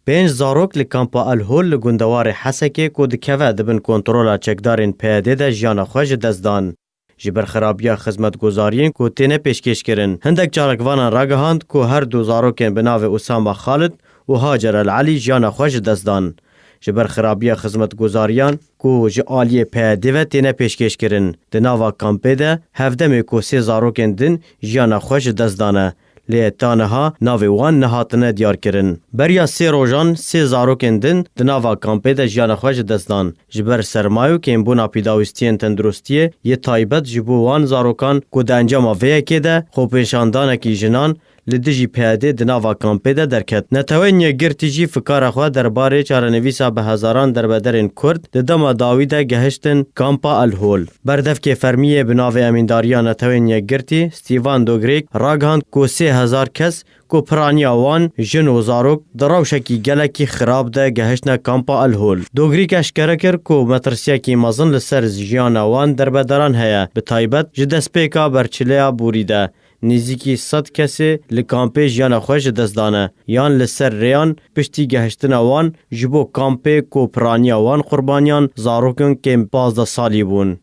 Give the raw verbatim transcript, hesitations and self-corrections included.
Pênc zarok li kampa El Hol li gundewarê Hesekê ku dikeve di bin kontrola çekdarên P Y D'ê de jiyana xwe ji dest dan. Ji ber xirabiya xizmetguzariyên ku têne pêşkêş kirin, hindek çalakvanan ragihand ku her du zarokên bi navê Usama Xalid û Hacer El Elî jiyana xwe ji dest dan. Ji ber xirabiya xizmetguzariyan ku ji aliyê P Y D ve têne pêşkêş kirin, di nava kampê de hevdemê ku sê zarokên din jiyana xwe ji dest dane, lê ta niha navê wan nehatine diyar kirin. Beriya sê rojan sê zarokên din di nava kampê de jiyana xwe ji dest dan. Ji ber sermaye û kêmbûna pîdawîstiyên tenduristiyê yê taybet ji bo wan zarokan ku di encama vê yekê de xwepêşandanekî jinan li dijî P Y D di nava kampê de derket. Neteweyên Yekgirtî jî fikara xwe derbarê çarenivîsa bi hezaran derbederên Kurd di dema dawî de gehiştin kampa El Hol. Berdevkê fermî yê bi navê Emîndariya Neteweyên Yekgirtî, Stefan Dujarric, ragihand ku sê hezar kes ku piraniya wan, jin û zarok, di rewşekî gelekî xirab de gehiştine kampa El Hol. Dujarric eşkere kir ku metirsiyekî mezin li ser jiyana wan derbederan heye, bi taybet ji destpêka berçileya borî de. Nêzîkî sed kesê li kampê jiyana xwe ji dest dane yan li ser rêyan piştî gehiştina wan ji bo kampê ku piraniya wan qurbaniyan zarokên kêm pazdeh salî bûn.